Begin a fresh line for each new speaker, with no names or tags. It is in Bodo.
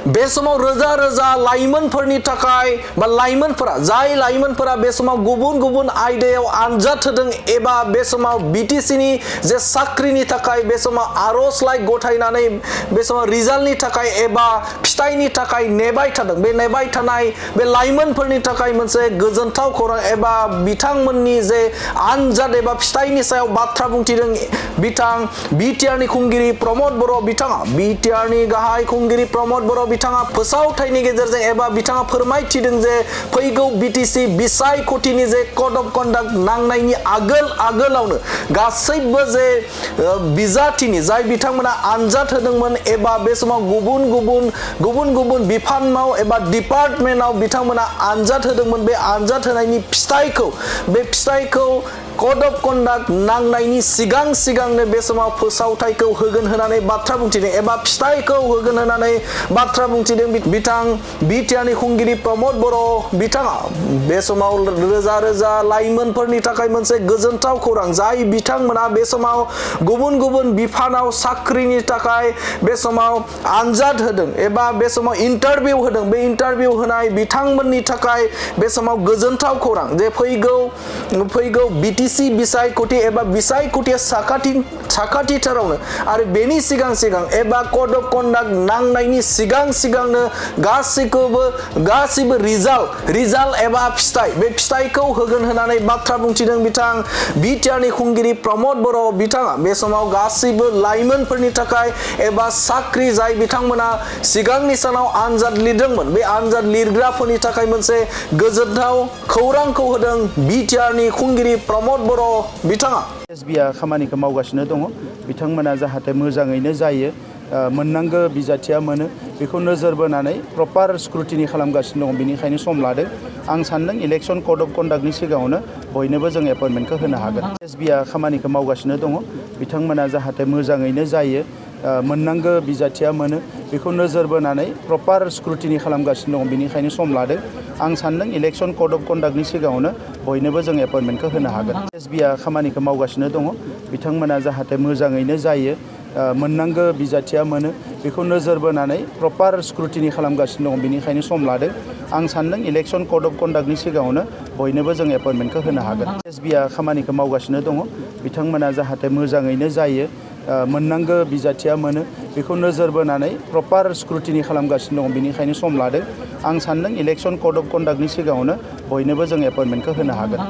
बे समाव रोजा रोजा लाइमोनफोरनि थाखाय बा लाइमोनफोरा जाय लाइमोनफोरा बे समाव गुबुन गुबुन आयदायाव आनजाद होदों एबा बे समाव बिटिसिनि जे साख्रिनि थाखाय बे समाव आर'जलाइ गथायनानै बे समाव रिजाल्टनि थाखाय एबा फिथाइनि थाखाय नेबाय थादों बे नेबाय थानाय बे लाइमोनफोरनि थाखाय मोनसे गोजोनथाव खौरां एबा बिथांमोननि जे आनजाद एबा फिथाइनि सायाव बाथ्रा बुंथिदों बिथां बिटिआरनि खुंगिरि प्रमद बर' बिथाङा बिटिआरनि गाहाय खुंगिरि प्रमद बर' बिथाङा फोसावथायनि गेजेरजों एबा बिथाङा फोरमायथिदों जे फैगौ बिटिसि बिसायख'थिनि जे कड अफ कन्डाक्ट नांनायनि आगोलावनो गासैबो जे बिजाथिनि जाय बिथांमोना आनजाद होदोंमोन एबा बे समाव गुबुन गुबुन बिफानाव एबा डिपार्टमेन्टआव बिथांमोना आनजाद होदोंमोन बे आनजाद होनायनि फिथाइखौ कड अफ कन्डाक्ट नांनायनि सिगांनो बे समाव फोसावथायखौ होगोन होनानै बाथ्रा बुंथिदों एबा फिथाइखौ होगोन होनानै बाथ्रा बुंथिदों बिथां बिटिआरनि खुंगिरि प्रमद बर' बिथाङा बे समाव रोजा रोजा लाइमोनफोरनि थाखाय मोनसे गोजोनथाव खौरां जाय बिथांमोना बे समाव गुबुन गुबुन बिफानाव साख्रिनि थाखाय बे समाव आनजाद होदों एबा बे समाव इन्टारभिउ होदों बे इन्टारभिउ होनाय बिथांमोननि थाखाय बे समाव गोजोनथाव खौरां जे फैगौ बिटिसि बिसायख'थि एबा बिसायख'थिया साखाथिथारावनो आरो बेनि सिगां एबा कड अफ कन्डाक्ट नांनायनि सिगांनो गासिबो रिजाल्ट एबा फिथाइ बे फिथाइखौ होगोन होनानै बाथ्रा बुंथिदों बिथां बिटिआरनि खुंगिरि प्रमद बर' बिथाङा बे समाव गासिबो लाइमोनफोरनि थाखाय एबा साख्रि जाय बिथांमोना सिगांनि सानाव आनजाद लिरदोंमोन बे आनजाद लिरग्राफोरनि थाखाय मोनसे गोजोनथाव खौरांखौ होदों बिटिआरनि खुंगिरि प्रमद बर' बिथाङा
एसबिआ खामानिखौ मावगासिनो दङ बिथांमोना जाहाथे मोजाङैनो जायो मोननांगौ बिजाथिया मोनो बेखौ नोजोर बोनानै प्रपार स्क्रुटिनि खालामगासिनो दङ बेनिखायनो सम लादों आं सान्दों इलेक्शन कड अफ कन्डाक्टनि सिगाङावनो बयनोबो जों एपइन्टमेन्टखौ होनो हागोन एसबिआ खामानिखौ मावगासिनो दङ बिथांमोना जाहाथे मोजाङैनो जायो मोननांगौ बिजाथिया मोनो बेखौ नोजोर बोनानै प्रपार स्क्रुटिनि खालामगासिनो दङ बेनिखायनो सम लादों आं सान्दों इलेक्शन कड अफ कन्डाक्टनि सिगाङावनो बयनोबो जों एपइन्टमेन्टखौ होनो हागोन एसबिआ खामानिखौ मावगासिनो दङ बिथांमोना जाहाथे मोजाङैनो जायो मोननांगौ बिजाथिया मोनो बेखौ नोजोर बोनानै प्रपार स्क्रुटिनि खालामगासिनो दङ बेनिखायनो सम लादों आं सान्दों इलेक्शन कड अफ कन्डाक्टनि सिगाङावनो बयनोबो जों एपइन्टमेन्टखौ होनो हागोन एसबिआ खामानिखौ मावगासिनो दङ बिथांमोना जाहाथे मोजाङैनो जायो मोननांगौ बिजाथिया मोनो बेखौ नोजोर बोनानै प्रपार स्क्रुटिनि खालामगासिनो दङ बेनिखायनो सम लादों आं सान्दों इलेक्शन कड अफ कन्डाक्टनि सिगाङावनो बयनोबो जों एपइन्टमेन्टखौ होनो हागोन